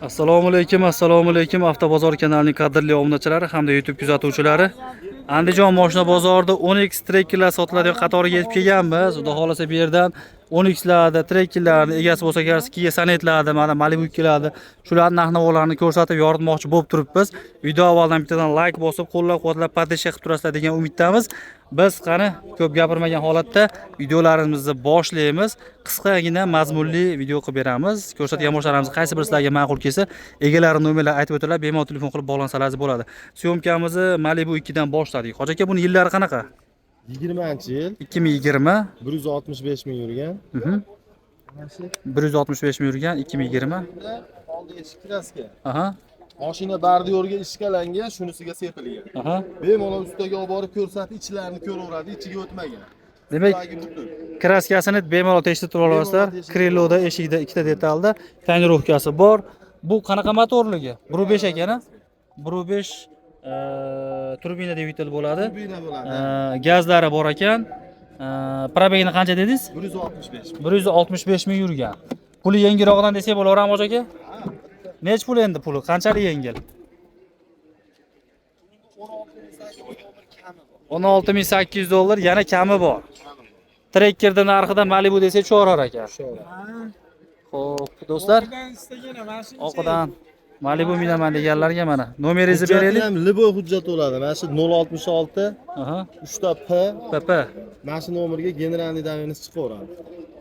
Assalomu alaykum, assalomu alaykum, Avtobozor kanalining qadrli obunachilari hamda YouTube kuzatuvchilari. Andijon moshina bozorida Onix Trekkerlar sotiladigan qatoriga yetib kelganmiz. Xudo xolasa, bu yerdan Onixlarda, Trekkerlarni egasi bo'lsa kerak, Kia Sonetlarni, mana Malibu keladi. Shularning narx-navolarini ko'rsatib yoritmoqchi bo'lib turibmiz. Video avvaldan bittadan like bosib, qo'llab-quvvatlab, поддержка qilib turasizlar degan umiddamiz. Biz qani ko'p gapirmagan holatda videolarimizni boshlaymiz. Qisqagina mazmunli video qilib beramiz. Ko'rsatgan mashinalarimiz qaysi biri sizlarga ma'qul kelsa, egalari nomerlari aytib o'tiladi, bemalol telefon qilib bog'lansalaringiz bo'ladi. Съёмка mizni Malibu 2 dan boshladik. Hoji aka, buni yillari qanaqa? 20-yil. 2020. 165 ming yurgan. 165 ming yurgan, 2020. Oldi eshik краска. Mashina бордюр ga ishkalangan, shunisiga sepilgan. Bemalol ustaga olib borib ko'rsatib, ichlarini ko'raveradi, ichiga o'tmagan. Demak, Tagi butun. краска sini bemalol tekshirib tura olasizlar. Bemalol tekshirib. Крыло da, eshikda ikkita detalda тонировка si bor. Bu qanaqa motorligi? 1.5 ekan, a? 1.5 turbina dvigatel bo'ladi. Turbina bo'ladi. Gazlari bor ekan. Пробег ini qancha dedingiz? 165. 165 ming yurgan. Puli yengilrog'idan desak bo'laveradimi, hoji aka? Nech pul endi puli? Qanchalik yengil? 16 800 dollar yana kami bor. Trekkerda narxida Malibu desak tushaverar ekan. Xo'p, do'stlar, oqidan Malibu minaman deganlarga mana nomeringizni beraylik. Ham любой hujjat bo'ladi. Mana shu 066 3 ta P. PP. Mana shu nomerga генеральный доверенность chiqaveradi.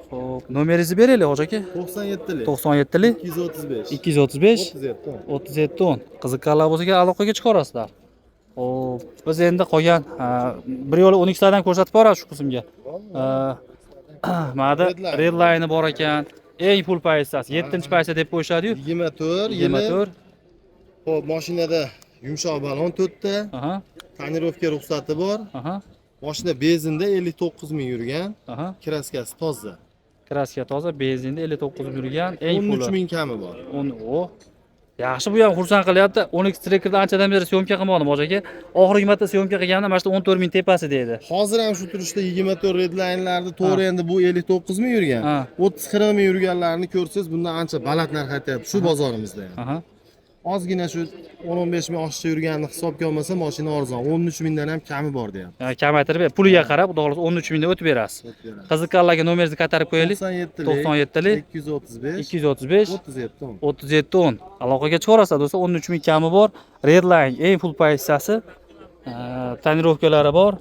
Xo'p, nomeringizni beraylik, hoji aka. 97lik 97lik 235 235 37 10. 37 10. Qiziqqanlar bo'lsa aloqaga chiqaverasizlar. Xo'p, biz endi qolgan bir yo'la Onixlardan ko'rsatib boramiz shu qismga. Mana Redline. Redline'i bor ekan. Eng pul pozitsiyasi, 7-pozitsiya deb qo'yishadi-yu. 24 yili. 24. Xo'p, mashinada yumshoq balon 4 ta, тонировка ruxsati bor. Mashina benzinda 59 ming yurgan, краска si toza. Краска toza, benzinda 59 ming yurgan, eng puli. 13 ming kami bor. 10 o. Yaxshi, bu ham xursand qilyapti. Onix Trackerda anchadan beri съёмка qilmadim, hoji aka. Oxirgi marta съёмка qilganda mana shu 14 ming tepasi deydi. Hozir ham shu turishda 24 Redline'larda, to'g'ri, endi bu 59 ming yurgan. 30-40 ming yurganlarni ko'rsangiz, bundan ancha baland narx aytyapti shu bozorimizda ham. Ozgina shu 10-15 ming oshiqcha yurganini hisobga olmasa, mashina arzon. 13 mingdan ham kami bor deyapti. Yani kamaytirib ber. Puliga qarab, xudo xohlasa 13 mingdan o'tib berasiz. Qiziqqanlarga nomeringizni qaytarib qo'yaylik. 97lik 97lik 235 235 37 10. 37 10. Aloqaga chiqaverasizlar, do'stlar. 13 ming kami bor. Redline eng pul pozitsiyasi. Тонировка lari bor.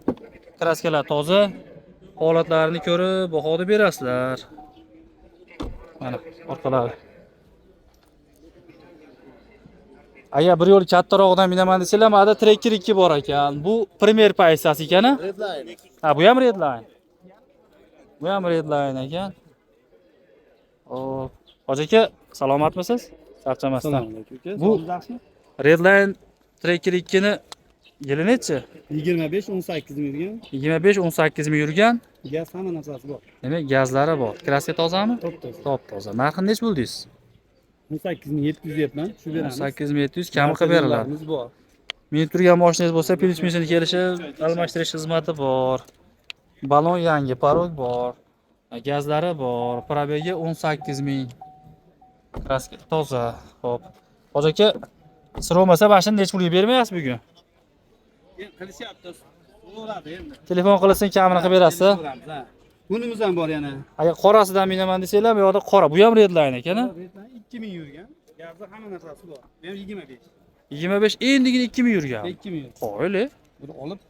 Краска lar toza. Holatlarini ko'rib bahoni berasizlar. Mana orqalari. Agar bir yo'l kattarog'idan minaman desanglar, mana Tracker 2 bor ekan. Bu Premier pozitsiyasi ekan, a? Redline. Ha, bu ham Redline. Bu ham Redline ekan. Hop. Hoji aka, salomatmisiz? Charchamasdan. Bu Redline Tracker 2 ni yili nechi? 25 18 ming yurgan. 25 18 ming yurgan. Gaz, hamma narsasi bor. Demak, gazlari bor. Краска tozami? Top toza. Top toza. Narxini nechi bo'ldingiz? 18 700 deyapman. Shu beramiz. 18 700 kam qilib beriladi. Yo'llarimiz bor. Minib turgan mashinangiz bo'lsa, plyus minusini kelishib almashtirish xizmati bor. Balon yangi, порог bor. Gazlari bor. Пробег i 18 ming. Краска toza. Xo'p. Hoji aka, sir bo'lmasa, mashina nechi pulga bermayapsiz bugun? Qilishyapti. Bo'laveradi endi. Telefon qilsin, kamini qilib berasiz. Ko'ramiz, ha. Bunimiz ham bor yana. Agar qorasidan minaman desanglar, bu yoqda qora. Bu ham Redline ekan, a? 2000 yurgan. Gazi, hamma narsasi bor. Bu ham 25. 25, endigina 2000 yurgan. 2000 yur. Qoyil. Buni olib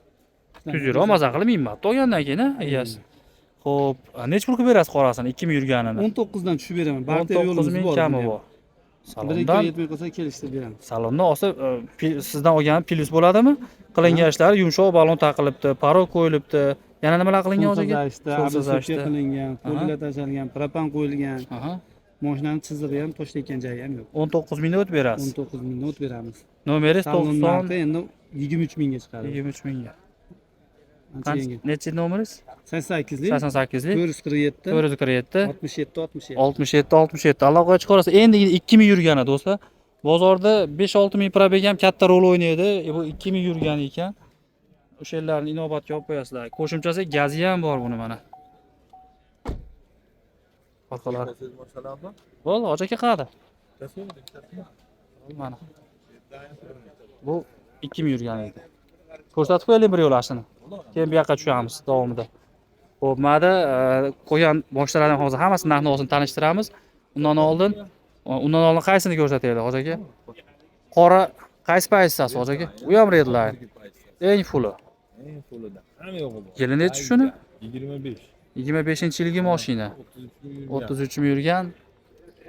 Tuzukroq maza qilib minmabdi olgandan keyin, a, egasi. Xo'p, nechi pul qilib berasiz qorasini 2000 yurganini? 19 dan tushib beraman. Barter 19 yo'limiz ming bor. kami buni ham. bor. Bir ikki Salondan yetmay qolsa, kelishtirib beramiz. Salondan olsa, sizdan olgani plyus bo'ladimi? Qilingan ishlari: yumshoq balon taqilibdi, порог qo'yilibdi. Yana nimalar qilingan, hoji aka? Suvsizlashdi, Suvsizlashdi. qilingan, pollar tashlangan, propan qo'yilgan. Mashinani chizig'i ham, toshlayotgan joyi ham yo'q. 19 mingda o'tib berasiz. 19 mingdan o't beramiz. Nomeringiz Salon 90 narxi endi 23 mingga chiqadi. 23 mingga. Ancha yengil. Nechi nomeringiz? 88lik 88lik 447 447 67 67. 67 67. Aloqaga chiqarasiz. Endigina 2000 yurgani, do'stlar. Bozorda 5-6 ming пробег ham katta rol o'ynaydi. Bu 2000 yurgan ekan. O'shalarni inobatga olib qo'yasizlar. Qo'shimchasi gazi ham bor buni mana. Orqalari. Bo'ldi, hoji aka qani? Mana. Bu 2 ming yurgan edi. Ko'rsatib qo'yaylik bir yo'l ashini. Keyin bu yoqqa tushamiz davomida. Xo'p, mana qo'ygan mashinalarning hozir hammasini narx-navosini tanishtiramiz. Undan oldin qaysini ko'rsataylik, hoji aka? Qora qaysi pozitsiyasi, hoji aka? U ham Redline. Eng fuli. Eng fulida. Hamma yo'g'i bor. Yili nechi shuni? 25. 25-yilgi mashina. 33 ming yurgan. 33 ming yurgan.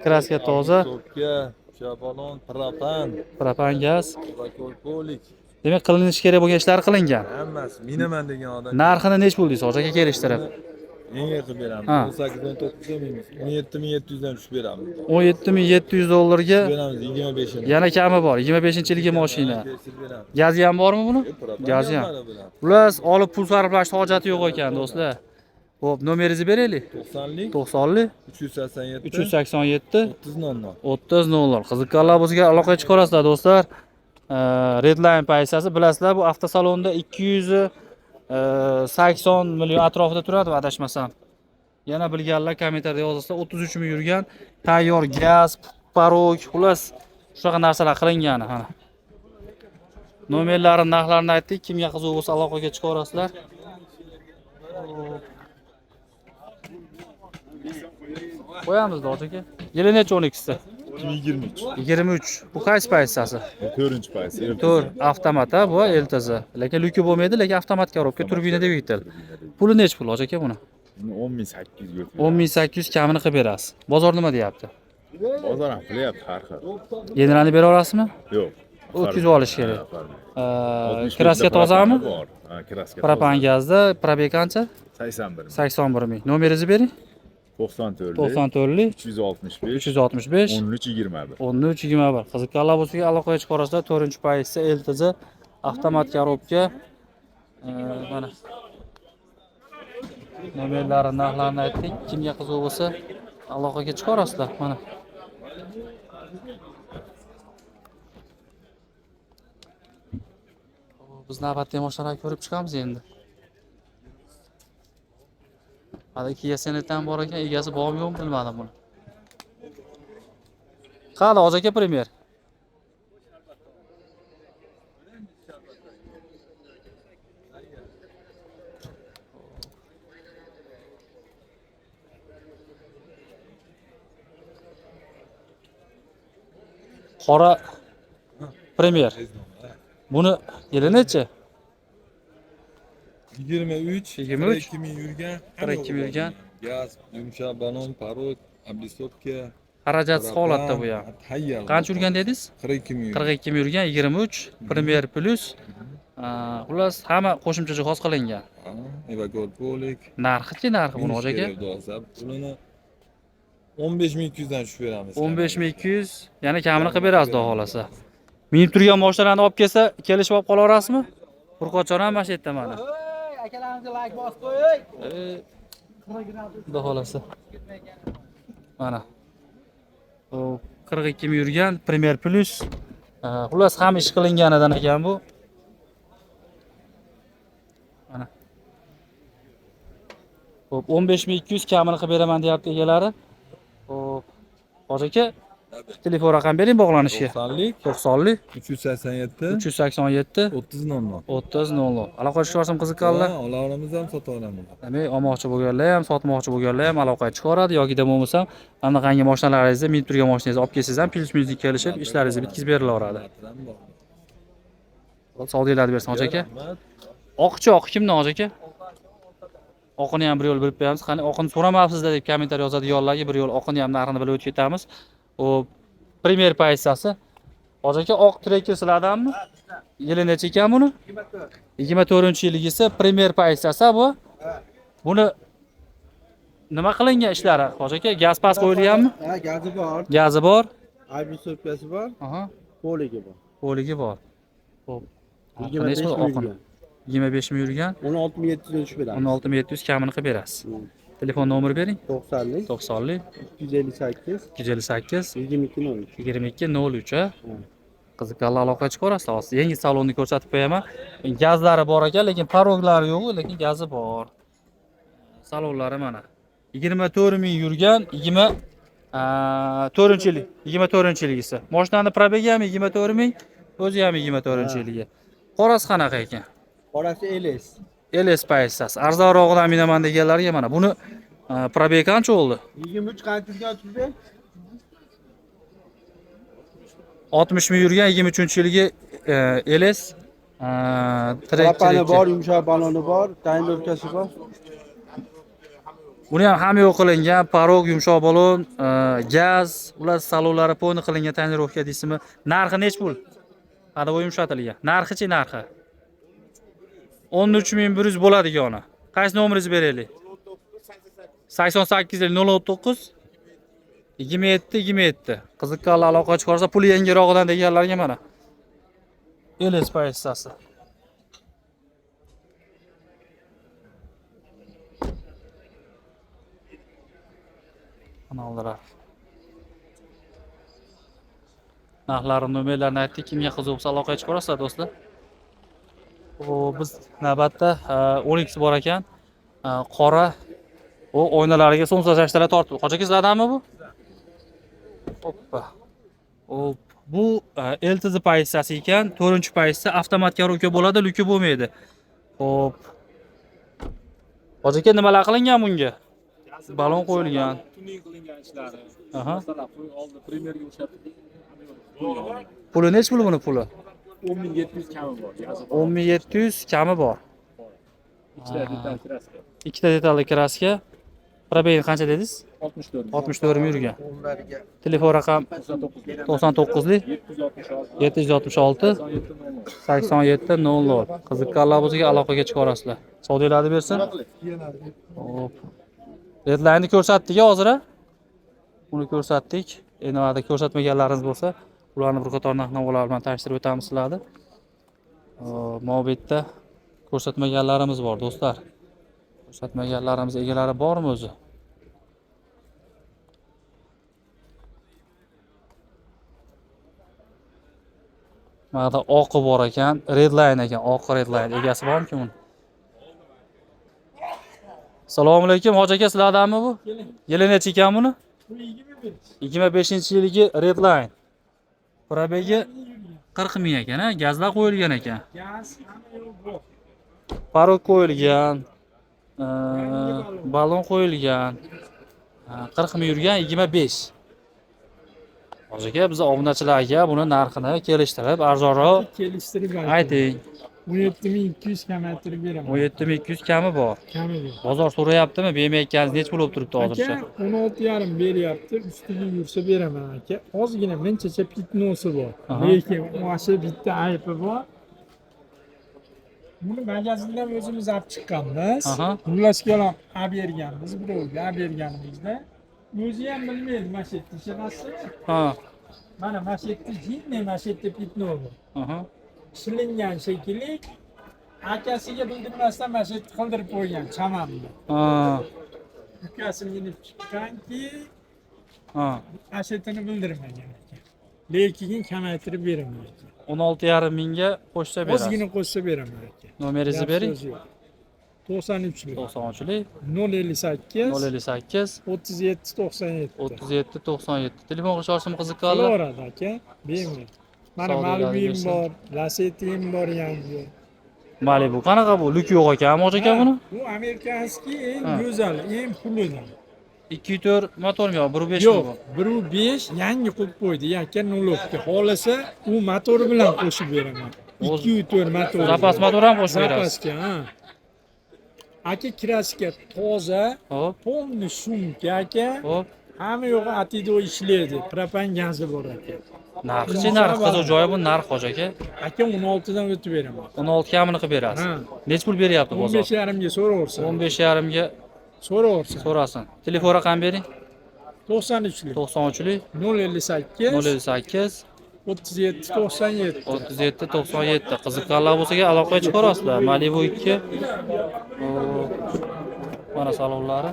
Kraska toza, Sopka, chabalon, propan, propan gaz. polik. Demak, qilinishi kerak bo'lgan ishlar qilingan. Hammasi minaman degan odam. Narxini nech pul deysiz, hoji aka, kelishtirib? Yengil qilib beramiz. Ha. 18 19 ming. 17 700 dan tushib beramiz. 17 700 dollarga Beramiz 25-ini. yana kami bor. 25-yilgi mashina. Kelishtirib beramiz. Gazi ham bormi buni? Gazi ham. Xullas, olib pul sarflashni hojati yo'q ekan, do'stlar. Xo'p, nomeringizni beraylik. 90lik 90lik 387 387 30 00. 30 00. Qiziqqanlar bo'lsa aloqaga chiqarasizlar, do'stlar. Redline pozitsiyasi bilasizlar, bu avtosalonda 280 million atrofida turadi, adashmasam. Yana bilganlar kommentariyada yozasizlar. 33 ming yurgan, tayyor gaz, parok, xullas shunaqa narsalar qilingani, mana. Nomerlarini, narxlarini aytdik. Kimga qiziq bo'lsa aloqaga chiqarasizlar. Qo'yamiz, hoji aka. Yili necha 12-si? 2023. 23. Bu qaysi pozitsiyasi? 4-chi pozitsiya. 4 avtomat ha, bu LTZ. Lekin lyuki bo'lmaydi, lekin avtomat korobka, turbina dvigatel. Puli necha pul, hoji aka buni? 10 800 ga. 10 800 kamini qilib berasiz. Bozor nima deyapti? Bozor ham qilyapti har xil. Generalni bera olasizmi? Yo'q. O'tkazib olish kerak. Kraska tozami? Bor. Ha, kraska. Propan gazda, probeg qancha? 81. 81 ming. Nomeringizni bering. 94 94 365 365 13 21. 13 21. Qiziqqanlar bo'lsa aloqaga chiqarasizlar. 4-pozitsiya LTZ avtomat korobka. Mana. Nomerlari, narxlarini aytdik. Kimga qiziq bo'lsa aloqaga chiqarasizlar. Mana. Biz navbatdagi mashinalarni ko'rib chiqamiz endi. Hali Kia Sonet ham bor ekan, egasi bormi yo'qmi bilmadim buni. Qani hoji aka Premier? Qora Premier. Buni yili nechi? 23 23. 42 ming yurgan. 42 ming yurgan. Gaz, yumshoq balon, parok, обрисовка. Xarajatsiz holatda bu ham. Tayyor. Qancha yurgan dedingiz? 42 ming. 42 ming yurgan, 23 Premier Plus. Xullas, hamma qo'shimcha jihoz qilingan. Evakor polik. Narxichi, narxi buni hoji aka? Pulini 15 200 dan tushib beramiz. 15 200 yana kamini qilib berasiz, xudo xolasa. Minib turgan mashinalarni olib kelsa, kelishib olib qola olasizmi? Furqatjon ham mana shu yerda mana. Akalarimizga like bosib qo'ying. Xudo xolasa. Mana. Bu 42 ming yurgan Premier Plus. Xullas, hamma ish qilinganidan ekan bu. Mana. Xo'p, 15 200 kamini qilib beraman deyapti egalari. Xo'p. Hoji aka, telefon raqam bering bog'lanishga. 90lik 90lik 387 387 30 00. 30 00. Aloqa chiqarsam qiziqqanlar. Ha, olaveramiz ham, sota olamiz. Demak, olmoqchi bo'lganlar ham, sotmoqchi bo'lganlar ham aloqaga chiqaradi yoki bo'lmasam, anaqangi mashinalaringizni, minib turgan mashinangizni olib kelsangiz ham plyus minusni kelishib, ishlaringizni bitkazib berilaveradi. Savdolarni bersin hoji aka. Rahmat. Oqchi, oq kimdan hoji aka? Oqini ham bir yo'l bilib qo'yamiz. Qani oqini so'ramabsizlar deb kommentariy yozadiganlarga bir yo'l oqini ham narxini bilib o'tib ketamiz. U Premier pozitsiyasi. Hoji aka, oq Tracker sizlardanmi? Yili necha ekan buni? 24-yilgisi Premier pozitsiyasi bu. Buni nima qilingan ishlari? Hoji aka, gaz past qo'yilganmi? Ha, gazi bor, Gazi bor. обрисовка si bor, Aha, poligi bor. poligi bor. Xo'p. 25 Oqini ming oqini. yurgan. 25 ming yurgan. 16 700 dan tushib beramiz. 16 700 kamini qilib berasiz. Telefon nomeri bering. 90lik 90lik 258 258 22 03. 22 03 a. Qiziqqanlar aloqaga chiqaverasizlar. Hozir yangi salonni ko'rsatib qo'yaman. Gazlari bor ekan, lekin paroglari yo'q, lekin gazi bor. Salonlari mana. 24 ming yurgan, 4-yil, 24-yilgisi. Mashinani пробег i ham 24 ming, o'zi ham 24-yilgi. Qorasi qanaqa ekan? Qorasi LS. LS pozitsiyasi. Arzonrog'idan minaman deganlarga mana buni пробег qancha bo'ldi? 23 qancha yurgan 35? 60 ming yurgan 23-yilgi LS trek. Klapani bor, yumshoq baloni bor, tonirovkasi bor. Buni ham hamma yo'q qilingan, порог, yumshoq balon, gaz, ular salonlari полный qilingan, tonirovka deysizmi? Narxi nech pul? Ходовой yumshatilgan. Narxichi, narxi? 13 100 bo'ladigani. Qaysi nomeringizni beraylik? 88 039 27 27. Qiziqqanlar aloqa chiqarsa, puli yengilrog'idan deganlarga mana. LS pozitsiyasi. Mana oldilar. Narxlari, nomerlarini aytdik. Kimga qiziq bo'lsa aloqaga chiqarasizlar, do'stlar. O, biz navbatda Onix bor ekan. Qora, u oynalariga солнцезащита lar tortib. Hoji aka, sizlardanmi bu? Hoppa. Hop. Bu LTZ pozitsiyasi ekan. 4-pozitsiya, avtomat коробка bo'ladi, люк i bo'lmaydi. Hop. Hoji aka, nimalar qilingan bunga? Balon qo'yilgan. Tuning qilingan ishlari. Masalan, oldi premyerga o'xshab. Puli nech pul buni puli? 10 700 kami bor. Gazi bor. 10 700 kami bor. Ikkita detal краска. Ikkita detalli краска. Пробег qancha dedingiz? 64. 64 ming yurgan. Telefon raqam? 99. 99lik 766. 766 87 00. 87 00. Qiziqqanlar bo'lsa aloqaga chiqarasizlar. Savdolarni bersin. Hop. Redline'ni ko'rsatdik hozir. A? Uni ko'rsatdik. Endi hali ko'rsatmaganlaringiz bo'lsa, ularni bir qator narx-navolar bilan tanishtirib o'tamiz sizlarni. Hop, mana bu yerda ko'rsatmaganlarimiz bor, do'stlar. Ko'rsatmaganlarimiz egalari bormi o'zi? Mana da oqi bor ekan, Redline ekan, oq Redline. Egasi bormi uni? Assalomu alaykum, hoji aka, sizlardanmi bu? Yili necha ekan buni? 25-yilgi Redline. Пробег i 40 ming ekan, ha? Gazlar qo'yilgan ekan. Gaz hamma yo'q bor. Порог qo'yilgan. Balon qo'yilgan. 40 ming yurgan, 25. Hoji aka, biz obunachilarga buni narxini kelishtirib, arzonroq Kelishtirib ayting. 17 200 kamaytirib beraman. 17 200 kami bor. Kami bor. Bozor so'rayaptimi? Bermayotganingiz necha pul bo'lib turibdi hozircha? Aka, 16,5 beryapti, ustiga yursa beraman aka. Ozgina munchacha пятно si bor. Lekin mana shu bitta aybi bor. Buni magazindan o'zimiz olib chiqqanmiz. Xullas kalom, olib berganmiz, birovga olib berganimizda o'zi ham bilmaydi mana shu yerda ishonasizmi? Ha. Mana shu yerda jinni, mana shu yerda пятно bor. Shilingan shekilli, akasiga bildirmasdan mana shu yerda qildirib qo'ygan chamanni. Ukasi minib chiqqanki, ashetini bildirmagan ekan. Lekin kamaytirib beraman aka. 16,5 mingga qo'shsa berasiz. Ozgina qo'shsa beraman aka. Nomeringizni Gap bering. so'z yo'q. 93lik. 93lik 058 058 37 97. 37 97. Telefon qilish olsam qiziqqanlar. Qilaveradi aka, bemalol. Mana Savdolarni Malibu'yim bersin. bor, Lasetti'yim bor yangi. Malibu qanaqa bu? Люк yo'q ekan, hoji aka buni? Bu американский, eng go'zal, eng pulidan. 2.4 motormi yo 1.5 mi Yo'q, bu? 1.5 yangi qo'yib qo'ydi, yakka нулёвка. Xohlasa, u motori bilan qo'shib beraman. 2.4 motor. Запас motor ham qo'shib berasiz. Запаска, ha. Aka, краска toza, полный sumka aka. Hamma yo'g'i atido ishlaydi. Propan gazi bor aka. Narxichi, narx qiziq joyi bu narx, hoji aka. Aka, 16 dan o'tib beraman. 16 kamini qilib berasiz. Ha. Necha pul beryapti bozor? 15,5 ga so'raversin. 15,5 ga So'raversin. so'rasin. Telefon raqam bering. 93lik. 93lik 058 058 37 97. 37 97. Qiziqqanlar bo'lsa aloqaga chiqarasizlar. Malibu 2. O, mana salonlari.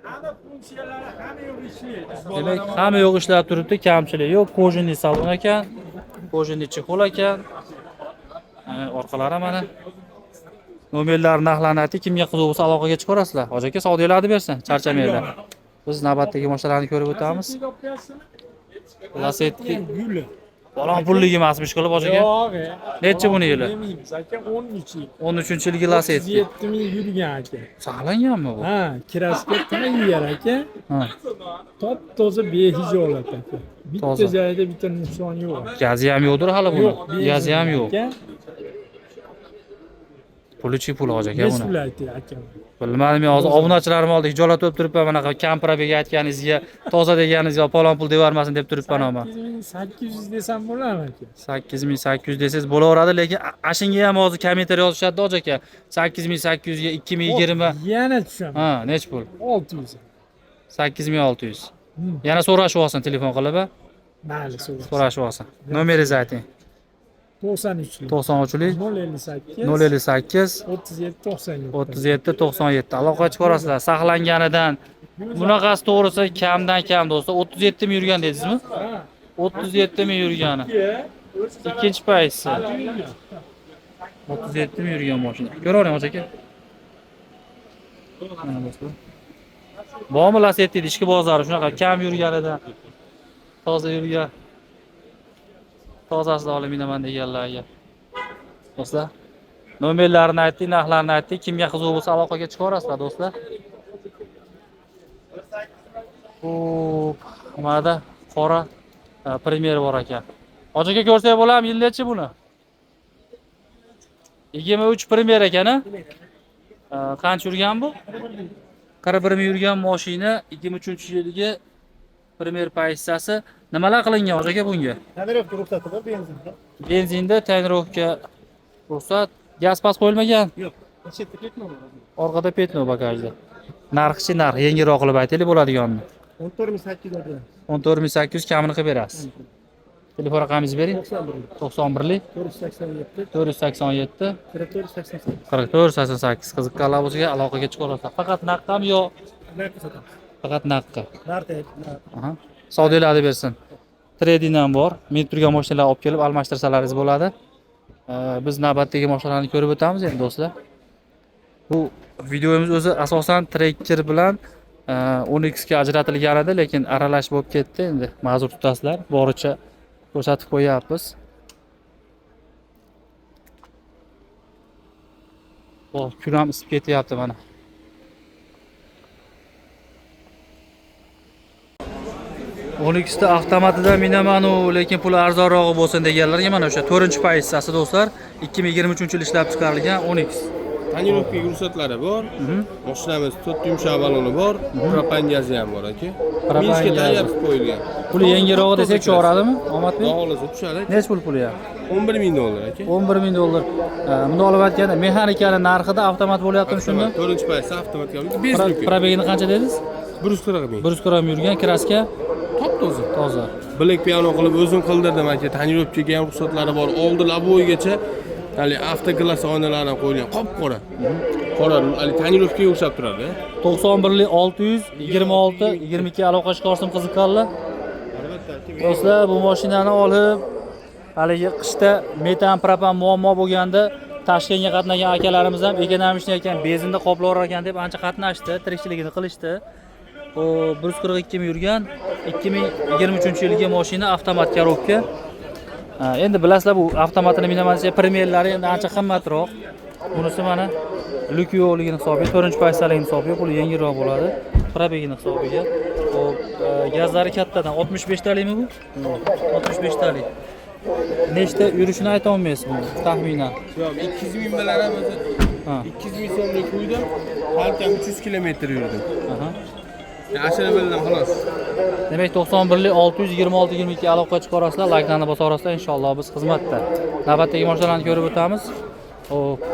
Hamma funksiyalari, hamma yo'q ishlaydi. Demak, hamma yo'q ishlab turibdi, kamchilik yo'q. Кожаный salon ekan, кожаный чехол ekan. Orqalari mana. Nomerlar, narxlarni aytdik. Kimga qiziq bo'lsa aloqaga chiqarasizlar. Hoji aka, savdolarni bersin, charchamanglar. Biz navbatdagi mashinalarni ko'rib o'tamiz. Lacetti Guli. Balon pulligi emasmish qilib aka. Yo'q. Nechi buni yili? Demaymiz aka, 13 yil. 13-yilgi Lacetti. 37 ming yurgan aka. Saqlanganmi bu? Ha, kirasiga nima yeyar aka? Ha. Top toza behijolat aka. Bitta Toza. joyda bitta nuqson yo'q. Gazi ham yo'qdir hali buni. Yo'q, Gazi ham yo'q. aka. Pulichi pul hoji aka Besh buni. pul aytdi aka. Bilmadim men hozir obunachilarim oldida hijolat bo'lib turibman bunaqa kamprabega aytganingizga, toza deganingizga falon pul deyormasin deb turibman ama. 8800 desam bo'ladimi aka? 8800 desangiz bo'laveradi, lekin ashinga ham hozir kommentariy yozishadi hoji aka. 8800 ga 2020. Yana tushaman. Ha, nech pul? 600. 8600. Yana so'rashib olsin telefon qilib, a? Mayli, so'ra. So'rashib olsin. Nomeringizni ayting. 93lik. 93lik 058 058 37 97. 37 97. Aloqa chiqarasizlar. Saqlanganidan bunaqasi to'g'risi kamdan kam do'stlar. 37 ming yurgan dedingizmi? Ha. 37 ming yurgani. Ikkinchi paytsi. 37 ming yurgan mashina. Ko'ravering hoji aka. Mana do'stlar. Bormi Lacetti ichki bozori shunaqa kam yurganidan toza yurgan. Tozasini olib minaman deganlarga. Do'stlar, nomerlarini aytdik, narxlarini aytdik. Kimga qiziq bo'lsa aloqaga chiqaverasizlar do'stlar. Xo'p, mana qora Premier bor ekan. Hoji aka ko'rsak bo'ladimi? Yil nechi buni? 23 Premier ekan, a? Qancha yurgan bu? 41 ming yurgan mashina, 23-yilgi Premier pozitsiyasi. Nimalar qilingan hoji aka bunga? Tonirovka ruxsati bor benzinda. Benzinda tonirovka ruxsat, gaz pas qo'yilmagan. Yo'q. Chetda petno bor. Orqada petno bagajda. Narxichi narx yengilroq qilib aytaylik bo'ladiganini. 14800 beramiz. 14800 kamini qilib berasiz. Telefon raqamingizni bering. 91 91lik 487 487 44 88. 44 88. Qiziqqanlar bo'lsa aloqaga chiqaverasizlar. Faqat naqdami yo Narxi sotamiz. faqat naqdga? Narxi. Aha. Savdolarni bersin. Trading ham bor. Minib turgan mashinalarni olib kelib almashtirsalaringiz bo'ladi. Biz navbatdagi mashinalarni ko'rib o'tamiz endi do'stlar. Bu videomiz o'zi asosan Tracker bilan 10X ga ajratilgan edi, lekin aralash bo'lib ketdi endi. Ma'zur tutasizlar. Boricha ko'rsatib qo'yapmiz. Oh, kun ham isib ketyapti mana. 12 ta avtomatida minaman u, lekin puli arzonrog'i bo'lsin deganlarga mana o'sha 4-pozitsiyasi do'stlar, 2023-yil ishlab chiqarilgan 10X. Tonirovka ruxsatlari bor. Mashinamiz 4 yumshoq baloni bor, propan gazi ham bor aka. Propan Minskga gazi. tayyor qilib qo'yilgan. Puli yengilrog'i desak tushaveradimi? Omadbek? Xohlasa tushadi. Nech pul puli ham? 11 ming dollar aka. 11 ming dollar. Bunda olib aytganda mexanikani narxida avtomat bo'lyaptimi shunda? 4-paytda avtomat kabina, bez luki. Probegini qancha dedingiz? 140 ming. 140 ming yurgan, kraska Top toza. Toza. Black piano qilib o'zim qildirdim aka. Tonirovkaga ham ruxsatlari bor. Oldi laboygacha hali avtoglass oynalari ham qo'yilgan, qop-qora. Qora, hali tonirovkaga o'xshab turadi. 91lik 626 22 aloqa chiqarsin qiziqqanlar. Do'stlar, bu mashinani olib haligi qishda metan propan muammo bo'lganda Toshkentga qatnagan akalarimiz ham ekonomичный ekan, benzinda qoplaverar ekan deb ancha qatnashdi, tirikchiligini qilishdi. U 142 ming yurgan 2023-yilgi mashina, avtomat korobka. Ha, endi bilasizlar, bu avtomatini minaman desa Premierlari endi ancha qimmatroq. Bunisi mana luki yo'qligini hisobiga, 4-paysaligini hisobiga puli yengilroq bo'ladi. Probegini hisobiga. Xo'p, gazlari kattadan 65 talikmi bu? 65 talik. Nechta yurishini ayta olmaysiz buni taxminan. Yo'q, 200 ming bilan ham o'zi 200 ming so'mlik qo'ydim. Balkim 300 kilometr yurdim. Ashuni bildim, xolos. Demak, 91lik 626 22 aloqa chiqarasizlar, layklarni bosa olasizlar, inshaalloh biz xizmatda. Navbatdagi mashinalarni ko'rib o'tamiz. Xo'p.